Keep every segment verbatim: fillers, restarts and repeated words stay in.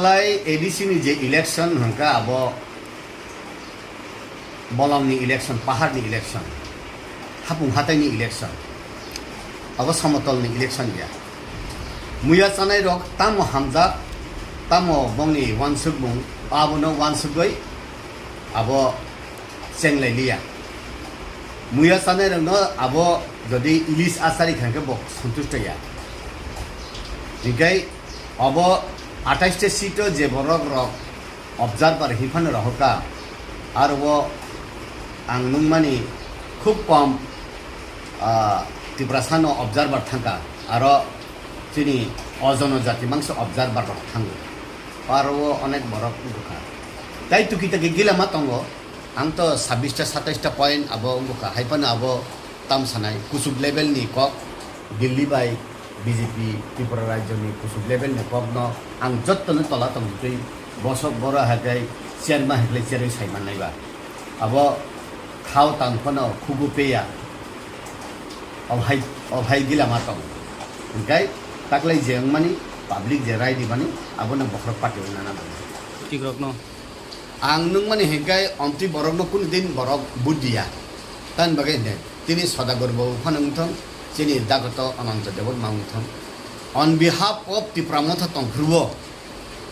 Lai A D C ni je election hwnkha abo bolong ni election, pahar ni election, hapung hatai ni election, abo samotol ni election ya. Muya chanai rok tamo hamjak, tamo bongni wansukmung, abono wansugwi abo chenglai liya. Muya chanai rokno abo jodi ilis achari khankhe bo santusto ya. Hinkhe abo atais ta seat o je borok rok observer hinphano rohorkha, aro o ang nungmani khub kom, ah, Tiprasa no observer thangkha, aro chini ojono jati mangsa observer rok thango, aro o onek borok wngkha. Tai tuki taki gila ma tongo, ang to sabbish ta satais ta point abo wngkha, haiphano abo tam sanai kuchuk level ni kok, Delhi bai B J P Tripura rajyo ni kuchuk level ni kok no ang jotto no tola tong twi bosok boro hai khe chairman hai khe chairman sai mannai ba. Abo khao tang phano khugu peya. Obhai, obhai gila ma tong. Hinkhe taklai je wngmani, public je rai di mani, abono bokhorok party wngna nang. Tikrokno. Ang nungmani hinkhe omtwi borokno kunu din borok vote diya. Tamni bagwi hinkhe tini Sodagar babu phano wngthong, chini dagoto Ananta Debbarma wngthong. On behalf of Tipra Motha tongphuru o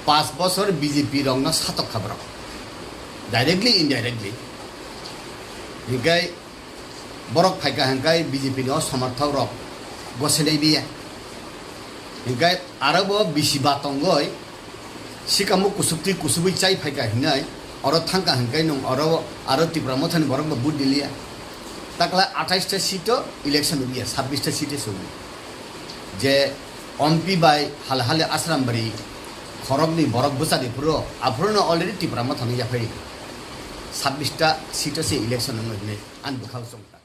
paanch bosor B J P rokno satok kha borok. Directly, indirectly. Hinkhe borok phaikha hinkhe B J P ni o somorthok rok goselai biya. Hinkhe aro bo bisi ba tongoi sikamo kusubtwi kusubui chai phaikha hinai oro thangkha hinkhe nwng oro aro Tipra Mothani borok bo vote diliya. Takla atais ta seat o election wngya, sabbish ta seat o sogwi. Je Ompi bai hal hale Asrambari khoroknwi borok bwchadi phuru, aphuru no already Tipra Mothani yaphai sabbish ta seat o se election wngwi hinwi ani bwkhao chwng.